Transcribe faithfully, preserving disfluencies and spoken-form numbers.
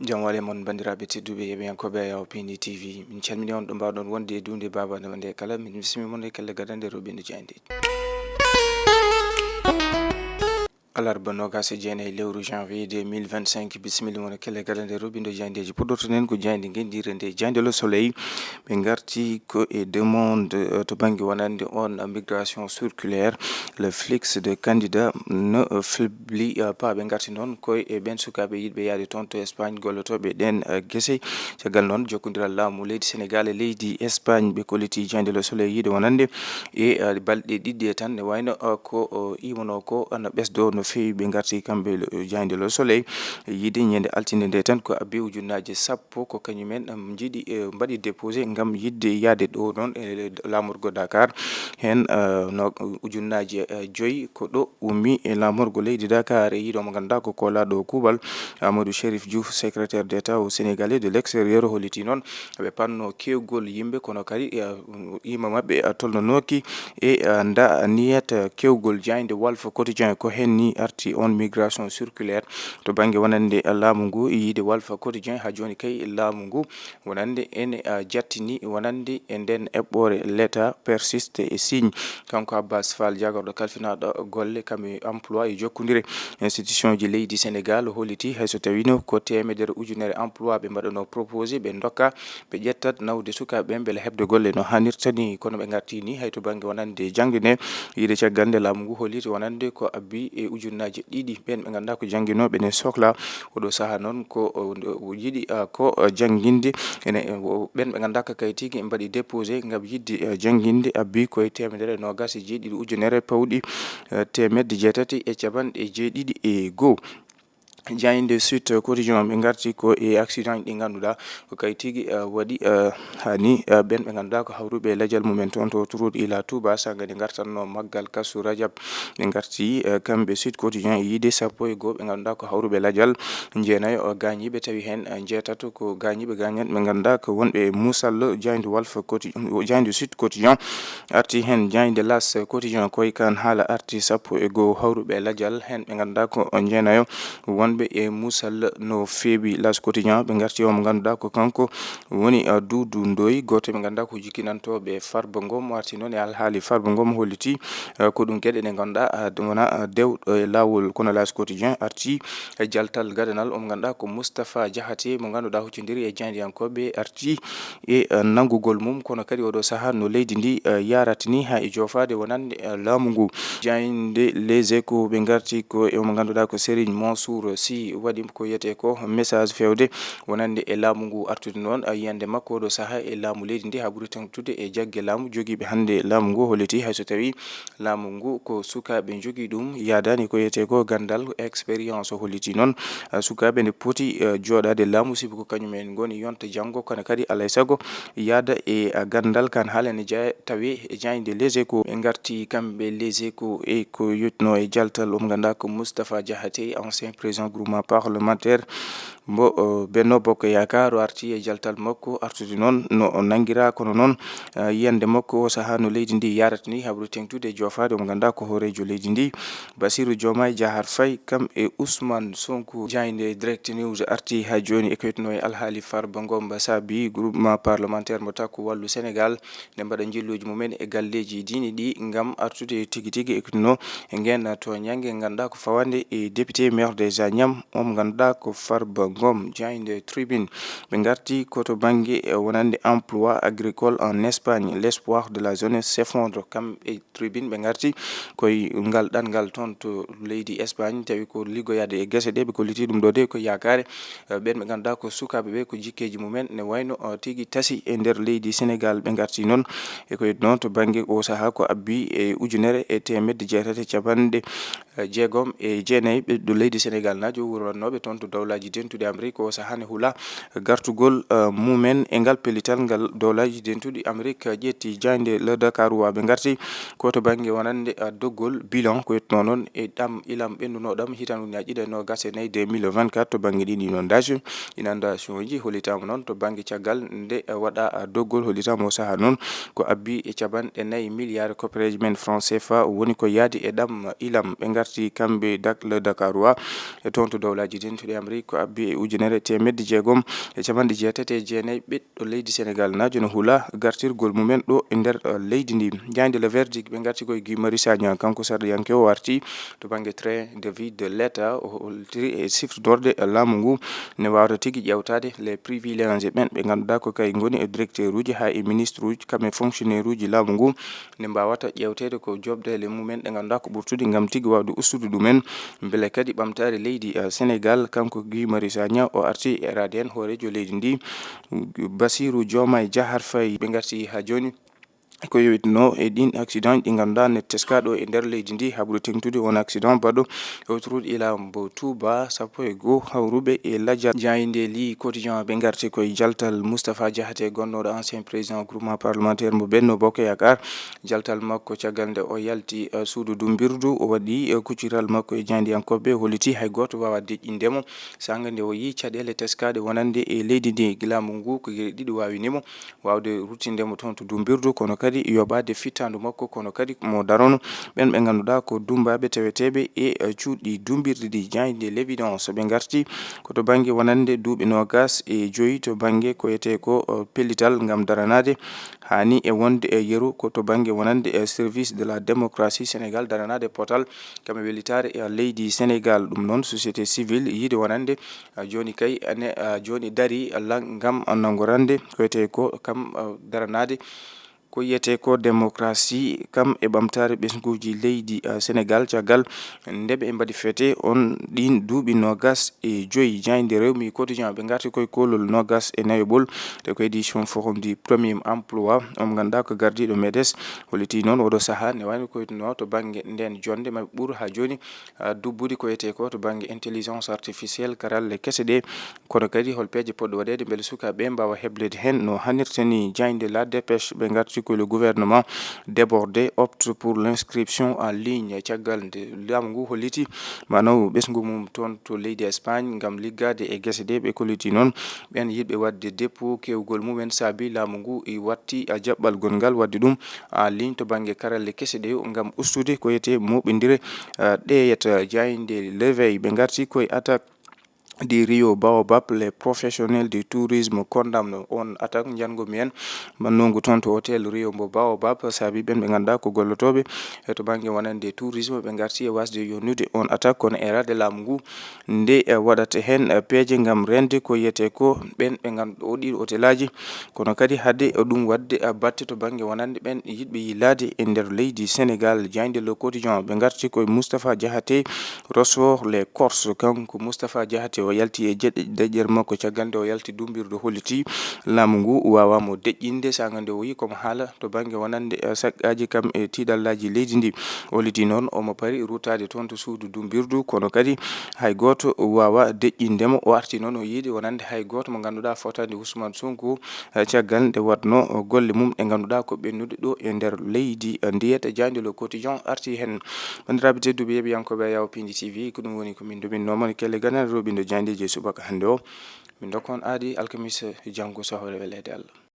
Jam wale mon, banndiraaɓe tedduɓe yeɓiyankooɓe Yawo Pindi T V. Min calmini on ɗo mbaawɗon wonde e duunde baaba nde kala. Min bismi mon e kelle gadande roɓindo jayndi. Alarba nogas e jeenayi lewru janvier deux mille vingt-cinq, bisimilla mon e kelle gadande roɓindo jayndeeji. Puɗɗortoɗen ko jayndi ngendiire nde, jayndi Le Soleil. Ɓe ngarti ko e demande, eh, to bannge wonande on migration circulaire, le flux de candidats ne, eh, faiblit, eh, pas. Ɓe ngarti noon ko e ɓen sukaaɓe yiɗɓe yaade toon to Espagne, gollotooɓe ɗen, eh, gese. Caggal noon, jokkondiral laamu leydi Sénégal e leydi Espagne, ɓe kolliti jayndi Le Soleil yiide wonande e, eh, balɗe ɗiɗi e tan, ne wayno, eh, ko, oh, imanoo ko ana ɓesdoo no feewi. Ɓe ngarti kamɓe, eh, jayndi Le Soleil yiide ñande altine nde tan ko abbi ujunnaaje sappo ko kañumen, em, njiɗi, eh, mbaɗi déposé ngam yiɗde yaade ɗo noon e laamorgo Dakar. Heen, eh, no ujunnaaje, eh, joyi ko ɗo ummi e laamorgo leydi Dakar e yiɗo mo ngannduɗaa ko koolaaɗo kuuɓal Amadou Chérif Diouf, secrétaire d'État au Sénégalais de l'extérieur, holliti noon ɓe panno kewgol yimɓe, kono kadi, eh, iima maɓɓe, eh, tolnonooki e, eh, nda niyat, eh, kewgol. Jaaynde Walf Quotidien ko heen ni arti on migration circulaire to bannge wonande laamu ngu. Yiide Walf Quotidien, haa jooni kay laamu ngu wonande ene, ah, jattini wonande e nden eɓɓoore, l'État persiste et signe. Kanko Abbas Fall, jagorɗo kalfinaaɗo golle kam e emploi e jokkondire institution ji leydi Sénégal, holliti hay so tawino ko teemedere ujunere emploi ɓe mbaɗano proposé, ɓe ndokka, ɓe ƴettat nawde sukaaɓe ɓen mbele heɓde golle no hanirta ni. Kono ɓe ngarti ni hay to bannge wonande jannde nde, yiide caggal nde laamu ngu holliti wonande ko abbi e ujunnaaji ɗiɗi ɓen ɓe ngannduɗaa ko jannginooɓe ne sokla. Oɗo sahaa noon ko, o, o yiɗi, ah, ko, ah, jannginde ene, o, ɓen ɓe ngannduɗaa ko kay tigi mbaɗi déposé ngam yiɗde, ah, jannginde, abbi koye teemedere e noogas e jeeɗiɗi ujunere pawɗi, ah, teemedde jeetati e capanɗe jeeɗiɗi e goo. Jaaynde Sud Quotidien, ɓe ngarti ko e accident ɗi ngannduɗaa ko kay tigi, ah, waɗi, ah, hani, ah, ɓen ɓe ngannduɗaa ko hawruɓe lajal mumen toon to autoroute ila Touba, saanga nde ngartanno maggal Kazu Rajab. Ɓe ngarti, eh, kamɓe Sud Quotidien e yiide sappo e goo ɓe ngannduɗaa ko hawruɓe lajal, jeenayo, eh, gaañiiɓe, tawi heen, eh, jeetato ko gaañiiɓe gaañan ɓe ngannduɗaa ko wonɓe e muusal. Jaaynde Walf Quotidien, Jaaynde Sud Quotidien arti heen. Jaaynde L'As Quotidien koye kan haala arti sappo e goo hawruɓe lajal, heen ɓe ngannduɗaa ko jeenayo wonɓe e muusal no feewi. L'As Quotidien, ɓe ngarti o mo ngannduɗaa ko kanko woni, ah, Doudou Ndoye, gooto ɓe ngannduɗaa ko jikkinantooɓe Farba Ngom, arti noon e alhaali Farba Ngom, holliti, ah, ko ɗum geɗe ɗe ngannduɗaa, ah, ɗum wona, ah, dewɗo e laawol. Kono L'As Quotidien arti e jaltal gadanal o mo ngannduɗaa ko Moustapha Diakhaté, mo ngannduɗaa huccondiri e jaayndiyankooɓe, arti e, ah, nanngugol mum, kono kadi oɗo sahaa no leydi ndi, ah, yaarata ni haa e joofaade wonande, ah, laamu ngu. Jaaynde Les Échos, ɓe ngarti ko e mo ngannduɗaa ko Serigne Mansour Sy, waɗi ko wiyetee ko message feewde wonande e laamu ngu, artude noon, ah, yiyannde makko oɗo sahaa e laamu leydi ndi, haa ɓuri tengtude e jagge laamu jogiiɓe hannde laamu ngu. Holliti hay so tawii laamu ngu ko sukaaɓe njogii ɗum, yaadaani ko wiyetee ko ganndal, expérience. O holliti noon, ah, sukaaɓe ne poti, ah, jooɗaade laamu, sibu ko kañum en ngoni yonta janngo, kono kadi alaa e sago yaada e, ah, ganndal. Kan haala ne jaa-, tawi e jaaynde Les Échos. Ɓe ngarti kamɓe Les Échos e ko yotno e jaltal o mo ngannduɗaa ko Moustapha Diakhaté, ancien président groupement parlementaire mbo, o, Benno Bokk Yaakaar, o arti e jaltal makko, artude noon no o nanngiraa, kono noon, ah, yiyannde makko o sahaa no leydi ndi yaarata ni, haa ɓuri tengtude e joofaade o mo ngannduɗaa ko hooreejo leydi ndi, Bassirou Diomaye Diakhar Faye, kam e Ousmane Sonko. Jaaynde Direct News arti haa jooni e ko yotno e alhaali Farba Ngom, saabi groupement parlementaire mo Takku Wallu Sénégal nde mbaɗa njilluuji mumen e galleeji diine ɗi ngam artude tigi tigi e no e ngeen tooñannge ngannduɗaa ko fawande e député maire des Agnam, o mo ngannduɗaa ko Farba Ngom. Jaaynde Tribune, ɓe ngarti ko to bannge, eh, wonande emploi agricole en Espagne, l'espoir de la jeunesse s'effondre. Kamɓe Tribune ɓe ngarti koye ngal ɗanngal toon to leydi Espagne, tawi ko liggoyaade e gese ɗe, ɓe kolliti ɗum ɗo de ko yaakaare, eh, ɓeen ɓe ngannduɗaa ko sukaaɓe ɓe, ko jikkeeji mumen ne wayno, eh, tigi tasi e nder leydi Sénégal. Ɓe ngarti noon e ko noon to bannge o sahaa ko abbi e ujunere e teemedde jeetati e capanɗe, eh, jeegom e jeenayi ɓiɗɗo leydi Sénégal naajo wurwannooɓe toon to Dawlaaji Dentuɗi Amrik. O sahaa ne hula gartugol, eh, mumen e ngal pellital ngal Dawlaaji Dentuɗi Amrik ƴetti. Jaaynde Le Dakar wa ɓe ngarti ko to bannge wonande, eh, doggol bilan ko yettuno noon e ɗam ilam ɓennuno ɗam hitan ujunnaaji ɗiɗi e noogas e nayi, deux mille vingt-quatre, to bannge ɗiɗi inondation, inondation ji hollitaama noon to bannge caggal nde, eh, waɗa, eh, doggol, hollitaama o sahaa noon ko abbi e capanɗe nayi milliards koppereeji men franc C F A woni ko yaadi e ɗam ilam. Ɓe ngarti kamɓe Dak-, Le Dakar wa e Toon to Dowlaaji Dentuɗi Amrik, ko abbi e ujunere teemedde jeegom e capanɗe jeetati e jeenayi ɓiɗɗo leydi Senegal naajo no hula gartirgol mumen ɗo e nder, eh, leydi ndi. Jaaynde Le Verdict, ɓe ngarti koye Guy Marius Sagna, kanko sarɗiyanke o arti to bannge train de vie de l'État, o holtiri e siftorde laamu ngu ne waawata tigi ƴeewtaade les privilégiés ɓen ɓe ngannduɗaa ko kay ngoni e directeur uji haa e ministre uji, kam e fonctionnaire uji laamu ngu, nde mbaawata ƴeewteede ko joɓdeele mumen ɗe ngannduɗaa ko ɓurtude ngam tigi waawde ustude ɗumen, mbele kadi ɓamtaare leydi, eh, Senegal, kanko Guy Marius Sagna, o arti e raade heen hooreejo leydi ndi, Bassirou Diomaye Diakhar Faye. Ɓe ngarti haa jooni ko yowitnoo e ɗiin accident ɗi ngannduɗaa ne teskaa ɗo e nder leydi ndi, haɓude teŋtude on accident baɗɗo e autoroute Ila mbo Touba, sappo e goo hawruɓe e lajal. Jaaynde Le Quotidien, ɓe ngarti koye jaltal Moustapha Diakhaté, gonnooɗo ancien président groupement parlementaire mo Benno Bokk Yaakaar. Jaltal makko caggal nde o yalti, eh, suudu dumbirdu, o waɗi, eh, kucciral makko e jaayndiyankooɓe, o holliti hay gooto waawaa deƴƴinde mo, saanga nde o yii caɗeele teskaaɗe wonande e leydi ndi. Laamu ngu ko geɗe ɗiɗi waawini mo, waawde ruttinde mo toon to dumbirdu, kono kadi yoɓaade fittaandu makko, kono kadi mo darono ɓen ɓe ngannduɗaa ko dummbaaɓe taweteeɓe e, eh, cuuɗi dumbirɗi ɗi. Jaaynde L'Évidence, ɓe ngarti ko to bannge wonande duuɓi noogaas e joyi to bannge ko etee ko, eh, pellital ngam daranaade haani e wonde e yeru ko to bannge wonande e service de la démocratie Sénégal, daranaade potal kam e wellitaare e leydi Senegal. Ɗum noon, société civile yiide wonande, ah, jooni kay, ne, ah, jooni darii la-, ngam nanngorande ko etee ko kam, ah, daranaade ko yiyetee ko démocratie kam e ɓamtaare ɓesnguuji leydi, ah, Senegal, caggal nde ɓe mbaɗi fete on ɗiin duuɓi noogaas e joyi. Jaaynde Rewmi Quotidien, ɓe ngarti koye koolol noogaas e nayoɓol, te ko édition Forum du Premier Emploi, on mo ngannduɗaa ko gardiiɗo MEDES, hollitii noon oɗo sahaa ne wayno ko witnoo to bannge ndeen jonnde maɓɓe ɓur haa jooni, ah, dubbude ko etee ko to bannge intelligence artificielle, karalle kese ɗe, kono kadi hol peeje potɗe waɗeede mbele sukaaɓe ɓe mbaawa hebleede heen no hanirta ni. Jaaynde La Dépêche, ɓe ngarti ko le gouvernement débordé opte pour l'inscription en ligne, caggal nde laamu ngu holliti manaw ɓesngu mum toon to leydi Espagne ngam liggaade e gese ɗe. Ɓe kolliti noon ɓeen yiɗɓe waɗde dépôt keewgol mumen saabi laamu ngu i watti a jaɓɓal gonngal waɗde ɗum en ligne to bannge karalle kese ɗe ngam ustude ko etee mooɓindire, ah, ɗeeyata. Jaaynde L'Éveil, ɓe ngarti koye attaque du Rio Baobab, les professionnels du tourisme condamnent on attaque, njanngo mi en mannongu toon to hôtel Rio mbo Baobab, saabi ɓen ɓe ngannduɗaa ko gollotooɓe e to bannge wonande tourisme, ɓe ngarti e wasde yonnude on attaque, kono e raade laamu ngu nde, eh, waɗata heen, eh, peeje ngam reende ko yiyetee ko ɓen ɓe nganndu-, o ɗii hôtelaaji, kono kadi hade ɗum waɗde, eh, batte to bannge wonande ɓen yiɗɓe yiilaade e nder leydi Senegal. Jaaynde Le Quotidien, ɓe ngarti koye Moustapha Diakhaté, ressort les Corses, kanko Moustapha Diakhaté, o yalti e jeɗ-, deƴƴere makko caggal nde o yalti dumbirdu, holliti laamu ngu waawaa mo deƴƴinde, saanga nde o yii ko mo haala to bannge wonande, eh, saqqaaji kam e tiiɗallaaji leydi ndi. O holliti noon omo pari ruttaade toon to suudu dumbirdu, kono kadi hay gooto waawaa deƴƴinde mo. O arti noon o yiide wonande hay gooto mo ngannduɗaa fotani Ousmane Sonko, eh, caggal nde waɗnoo golle mum ɗe ngannduɗaa ko ɓennude ɗo e nder leydi, eh, ndiyete. Jaaynde Le Quotidien arti heen. Banndiraaɓe tedduɓe yeeɓiyankooɓe Yawo Pindi T V, ko ɗum woni ko min nduminnoo mon kelle ganal rewɓindo jaayndeeji e subaka hannde o. Min ndokka on aadi alkamisa janngo, so hawre weleede Allah.